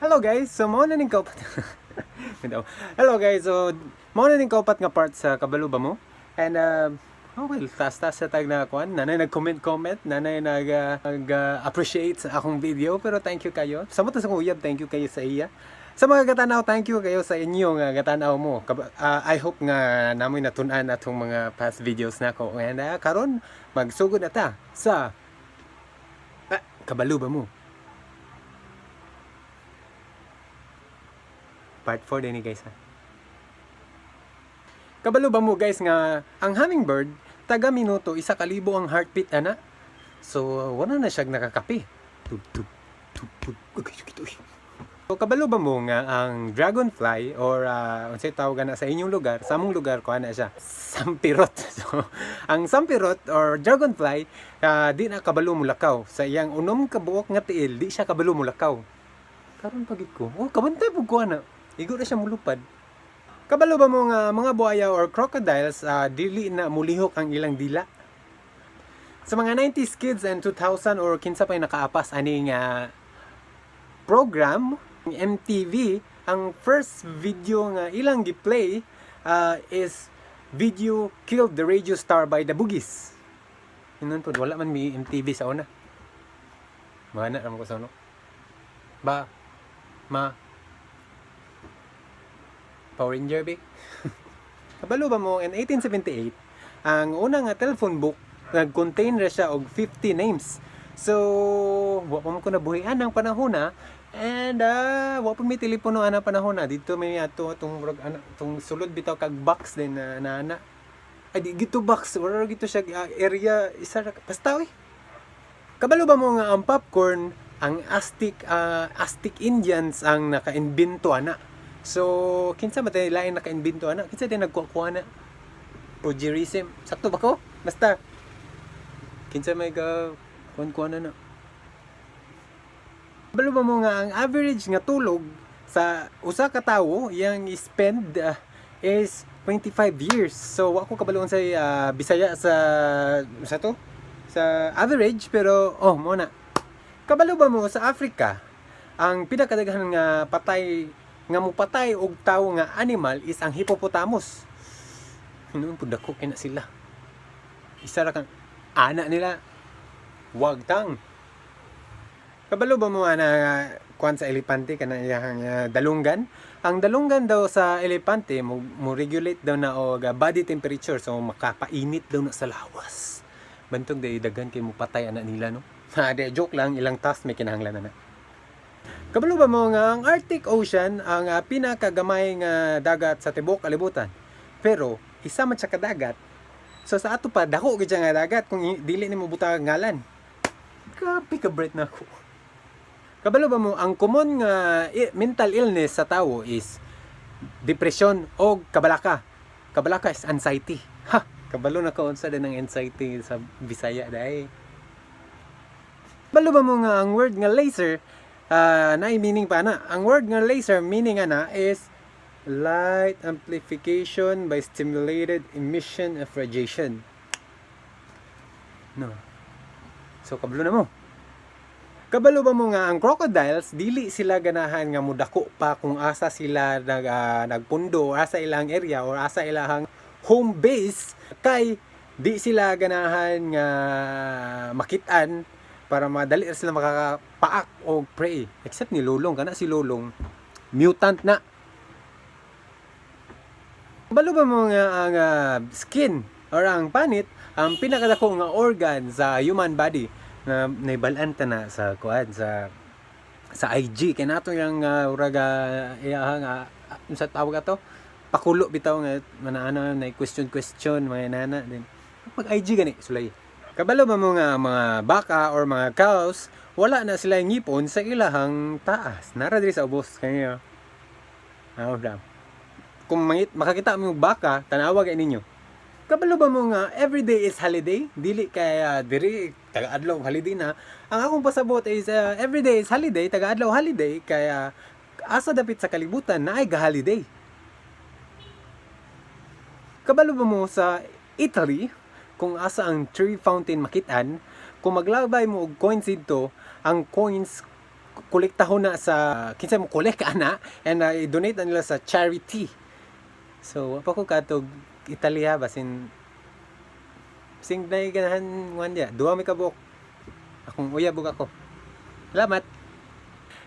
Hello guys, so mao na ning kaupat. Hello guys, so mao na ning kaupat nga part sa kabalo ba mo? And oh well, taas-taas sa tag na kuan, nanay nag-comment comment, nanay nag appreciate sa akong video, pero thank you kayo. Sa mo sa akong uyab, thank you kayo sa iya. Sa mga gatanaw, thank you kayo sa inyo nga gatanaw mo. I hope nga namoy natun-an atong mga past videos nako. And karon magsugod na ta sa kabalo ba mo? Part 4 din ni guys ha. Kabalo ba mo guys nga ang hummingbird taga minuto 1,000 ang heartbeat ana. So wala na siya nakakape. Tub tub tub tub. So kabalo ba mo nga ang dragonfly or unsay tawag na sa inyong lugar, sa among lugar ko ana siya, sampirot. So ang sampirot or dragonfly di na kabalo mulakaw. Sa iyang unom ka buok nga tiil, di siya kabalo mulakaw. Karon pagid ko. Oh, kabantay pug ko ana. Igo na siya mulupad. Kabalo ba mo nga mga buaya or crocodiles dili na mulihok ang ilang dila? Sa mga 90s kids and 2000 or kinsa pa'y nakaapas aning program MTV, ang first video nga ilang gi-play is Video Killed the Radio Star by The Boogies. Yun pod, wala man may MTV sa una. Mana naman ko sa una. Ba ma Power Ranger ba? Kabalo ba mo, in 1878, ang una nga telephone book, nag-contain ra siya og 50 names. So, wa pa man ko nabuhian ang panahon na and wa pa may telepono ana panahon na. Dito may ato atong murag ana tong sulod bitaw kag box din na na ana. Ay di gito box, wala ra gito siya area isa ra basta oy. Kabalo ba mo nga ang popcorn, ang Aztec Indians ang naka-invento ana. So, kinsa ba tayo lain naka-invento ana? Kinsa din nagkuha na? Plagiarism. Sakto ba ko? Basta kinsa may ga kuan na na. Kabalo ba mo nga ang average nga tulog sa usa ka tawo iyang spend is 25 years. So wa ko kabalo sa Bisaya sa to sa average, pero oh mo na. Kabalo ba mo sa Africa ang pinakadaghan nga patay nga mupatay og tawo nga animal is ang hippopotamus. Hinuon pud dako kay na sila. Isa ra kang ana nila wagtang. Kabalo ba mo ana kuan sa elepante kana iyang dalunggan? Ang dalunggan daw sa elepante mo regulate daw na og body temperature, so makapainit daw na sa lawas. Bantog day daghan kay mo patay ana nila, no. Ha, di joke lang, ilang task may kinahanglan na na. Kabalo ba mo nga ang Arctic Ocean ang pinakagamay nga dagat sa tibuok kalibutan? Pero isa man siya ka dagat. So sa ato pa dako gid siya nga dagat kung dili nimo butang ngalan. Grabe ka bright na ako. Kabalo ba mo ang common nga mental illness sa tawo is depression o kabalaka. Kabalaka is anxiety. Ha, kabalo na ko unsa din ang anxiety sa Bisaya dai. Kabalo ba mo nga ang word nga laser na meaning pa na? Ang word nga laser meaning ana is light amplification by stimulated emission of radiation. No. So kabalo na mo. Kabalo ba mo nga ang crocodiles dili sila ganahan nga mudako pa kung asa sila nagpundo, asa ilang area or asa ilang home base, kay di sila ganahan nga makit-an para madali ra sila makakapaak og prey, except ni Lolong. Kana si Lolong mutant na. Kabalo ba mo nga ang skin or ang panit ang pinakadako nga organ sa human body na naibalan ta na sa kuan sa IG kay nato yang uraga iyahang unsa tawag ato, pakulo bitaw nga manaana na question question mga nana din pag IG gani sulay. Kabalo ba mo nga mga baka or mga cows wala na sila ngipon sa ilahang taas? Nara diri sa ubos kayo. Ah, kung makakita mo yung baka, tanawa kay ninyo. Kabalo ba mo nga everyday is holiday? Dili kay diri taga-adlaw holiday na. Ang akong pasabot is everyday is holiday, taga-adlaw holiday, kaya asa dapit sa kalibutan na ay ga-holiday. Kabalo ba mo sa Italy kung asa ang Trevi Fountain makitaan, kung maglabay mo og coins dito, ang coins kolektahon na sa kinsa mo kolek ana and i-donate na nila sa charity. So wa pa ko kaadtog Italia, basin sing nay ganahan nguan dia. Duha mi kabuok. Akong uyab ug ako. Salamat.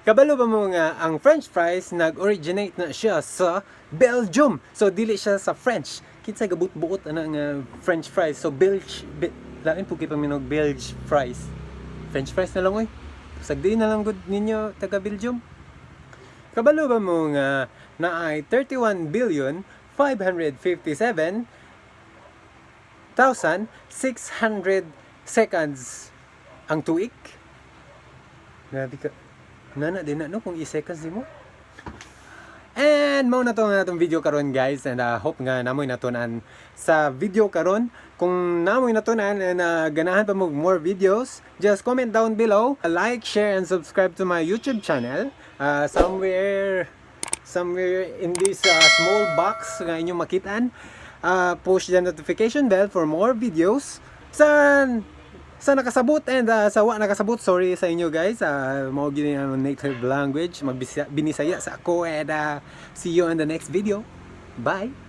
Kabalo ba mo nga ang French fries nag-originate na siya sa Belgium? So dili siya sa French. Kinsa gabut-buot ana nga French fries? So Belge Be, lain pud kay paminog Belge fries. French fries na lang oy. Sagdi na lang gud ninyo taga Belgium. Kabalo ba mo nga naay 31 billion 557 1,600 seconds ang tuig? Grabe ka. Nana din na no kung i-seconds nimo. And mao na to nga atong video karon, guys, and hope nga namoy natunan sa video karon. Kung namoy natunan and ganahan pa mo more videos, just comment down below, like, share and subscribe to my YouTube channel. Somewhere in this small box nga inyong makitaan. Push the notification bell for more videos. Sa nakasabot and sa wa nakasabot, sorry sa inyo, guys. Mao gyud ang native language, magbinisaya sa ako, and see you on the next video. Bye.